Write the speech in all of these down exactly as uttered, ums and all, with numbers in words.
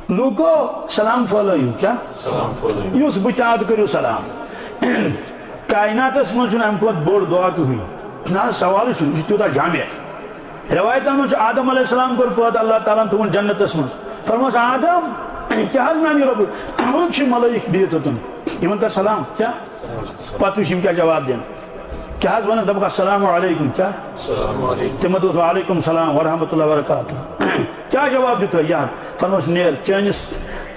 لوٗکو، سلام پھٲلٲیِو۔ کیٛاہ؟ سلام پھٲلٲیِو۔ یُس بہٕ تہِ آد کٔرِو سلام۔ کائناتس منٛز چھُنہٕ اَمہِ کھۄتہٕ بوٚڑ دعا کٕہٕنۍ۔ نہ حظ، سوالٕے چھُنہٕ، یہِ چھُ تیوٗتاہ جامع۔ رٮ۪وایتن منٛز چھُ، آدم علیہ السلام کوٚر پٲدٕ، اللہ تعالیٰ ہن تھوٚوُن جنتس منٛز۔ فرمووُس، "آدم، کیٛاہ حظ میٛانہِ رۄبہٕ؟ وۄنۍ چھِ ملٲیِک بِہِتھ اوٚتَن۔ یِمن کر سلام۔" کیٛاہ؟ پتہٕ وٕچھ یِم کیٛاہ جواب دِن۔ کیٛاہ حظ وَنَکھ؟ دَپَکھ، "السلام علیکم۔" کیٛاہ؟ السلام علیکم۔ تِمو دوٚپُس، "وعلیکم السلام ورحمۃ اللہ وبرکاتہ۔" کیٛاہ جواب دیُت تۄہہِ؟ یاد فرموس، "نیر، چٲنِس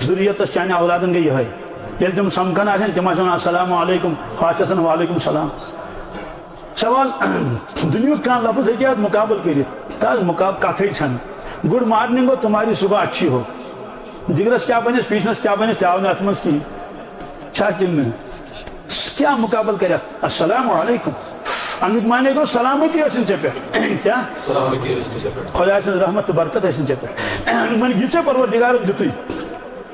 ذُریتَس، چانہِ اولادَن گٔے یِہوٚے۔ ییٚلہِ تِم سَمکھان آسن، تِم آسن السلام علیکم، ہُہ آسہِ آسان وعلیکم السلام۔" سوال، دُنیہُک کانٛہہ لفظ ہیٚکہِ اَتھ مُقابلہٕ کٔرِتھ؟ تَتھ مُقاب-، کَتھٕے چھَنہٕ۔ گُڈ مارنِنٛگ گوٚو تُمہاری صُبح اچھی ہو۔ جِگرَس کیٛاہ بَنٮ۪س، پیٖشنَس کیٛاہ بَنٮ۪س، تہِ آو نہٕ اَتھ منٛز کِہیٖنۍ۔ چھا کِنہٕ نہٕ؟ کیٛاہ مُقابلہٕ کَرِ اَتھ؟ السلام علیکم۔ اَمیُک معنی گوٚو، سلامتی ٲسِن ژےٚ پٮ۪ٹھ۔ کیٛاہ؟ سلامتی ٲسِن ژےٚ پٮ۪ٹھ۔ خۄداے سٕنٛز رحمت تہٕ برکت ٲسِن ژےٚ پٮ۪ٹھ۔ وۄنۍ یہِ ژےٚ پروردگارَن دیُتُے،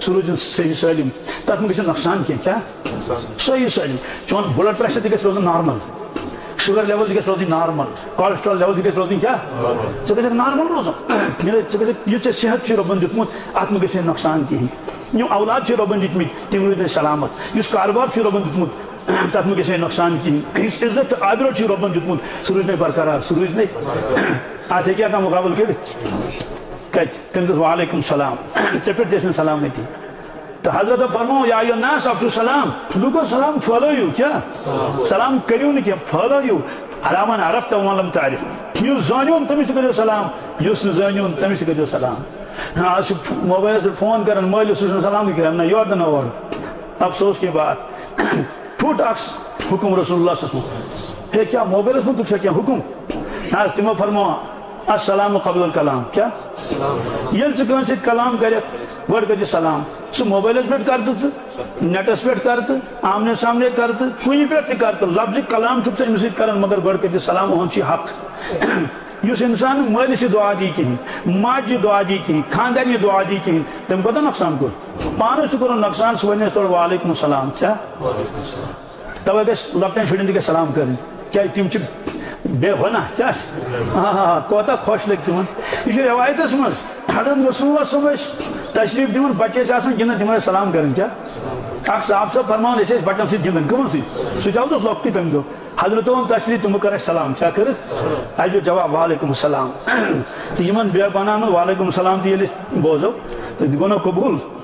سُہ روٗزِن صحیح سٲلِم۔ تَتھ منٛز گژھِ نہٕ نۄقصان کینٛہہ۔ کیٛاہ؟ صحیح سٲلِم۔ چون بلڈ پریشر تہِ گژھِ روزُن نارمل، شُگر لیول تہِ گژھِ روزٕنۍ نارمل، کولیسٹرال لیول تہِ گژھِ روزٕنۍ کیٛاہ؟ ژٕ گژھکھ نارمل روزُن۔ ییٚلہِ ژٕ گژھکھ، یُس ژےٚ صحت چھُے رۄبَن دیُتمُت، اَتھ منٛز گژھِ نہٕ نۄقصان کِہیٖنۍ۔ یِم اولاد چھِ رۄبَن دِتمٕتۍ، تِم روٗدۍ نہٕ سلامت۔ یُس کاربار چھُے رۄبَن دیُتمُت، تَتھ منٛز گژھِ نہٕ نۄقصان کِہیٖنۍ۔ یُس عزت تہٕ آبرو چھُے رۄبَن دیُتمُت، سُہ روٗدۍ نہٕ برقرار، سُہ روٗدۍ نہٕ۔ اَتھ ہیٚکہِ کانٛہہ مُقابلہٕ کٔرِتھ؟ کَتہِ؟ تٔمۍ دوٚپ، "وعلیکم السلام۔" ژےٚ پٮ۪ٹھ تہِ ٲسِن سلامتی۔ تہٕ حضرت فرمو، "یا ایھا الناس افشوا السلام۔" لوٗکو، سلام پھٲلٲیِو۔ کیٛاہ؟ سلام کٔرِو نہٕ کینٛہہ، پھٲلٲیِو۔ علی من عرفت و من لم تعرف۔ یُس زٲنِوُن، تٔمِس تہِ کٔرِو سلام، یُس نہٕ زٲنِوُن، تٔمِس تہِ کٔرِو سلام۔ ہاں، آز چھِ موبایلَس پٮ۪ٹھ فون کران، مٲلِس سُہ چھُنہٕ سلامٕے کران، نہ یورٕ تہٕ نہ اورٕ۔ افسوس کی بات۔ پھُٹ اکھ حُکُم رسول اللہ صلی اللہ علیہ وسلم۔ ہے، کیٛاہ موبایلَس منٛز تہِ چھا کینٛہہ حُکُم؟ نہ حظ، تِمو فرموو، "السلام قبل الکلام۔" کیٛاہ؟ ییٚلہِ ژٕ کٲنٛسہِ سۭتۍ کلام کرکھ، گۄڈٕ کٔرۍ زِ سلام۔ سُہ موبایلَس پٮ۪ٹھ کر تہٕ ژٕ، نیٹَس پٮ۪ٹھ کر تہٕ، آمنے سامنے کر تہٕ، کُنہِ پٮ۪ٹھ تہِ کر تہٕ، لفظِ کلام چھُکھ ژٕ أمِس سۭتۍ کران، مگر گۄڈٕ کٔرۍ زِ سلام، اُہُنٛد چھُے حق۔ یُس اِنسان مٲلِس یہِ دُعا دی کِہیٖنۍ، ماجہِ یہِ دُعا دی کِہیٖنۍ، خاندارنہِ یہِ دُعا دی کِہیٖنۍ، تٔمۍ کوٗتاہ نۄقصان کوٚر؟ پانَس تہِ کوٚرُن نۄقصان، سُہ وَنہِ اَسہِ تورٕ، "وعلیکم السلام۔" کیٛاہ؟ تَوَے گژھِ لۄکٹٮ۪ن شُرٮ۪ن تہِ گژھِ سلام کَرٕنۍ، کیٛازِ تِم چھِ بے گۄناہ۔ کیٛاہ چھِ؟ آ، کوتاہ خۄش لٔگۍ تِمَن۔ یہِ چھُ رٮ۪وایتَس منٛز، حضرت رسول اللہ صٲب ٲسۍ تشریٖف دِوان، بَچہِ ٲسۍ آسان گِنٛدان، تِمَن ٲسۍ سلام کَرٕنۍ۔ کیٛاہ؟ اَکھ صاحب صٲب فرماوان، أسۍ ٲسۍ بَچَن سۭتۍ گِنٛدان۔ کٕمَن سۭتۍ؟ سُہ تہِ آو تَس لۄکٹُے تَمہِ دۄہ۔ حضرت اوٚن تشریٖف، تِمو کٔر اَسہِ سلام۔ کیٛاہ کٔرٕکھ؟ اَسہِ دیُت جواب، "وعلیکم السلام۔" تہٕ یِمَن بے گۄناہَن ہُنٛد وعلیکم السلام تہِ ییٚلہِ أسۍ بوزو، تہٕ گوٚو نہ قبوٗل؟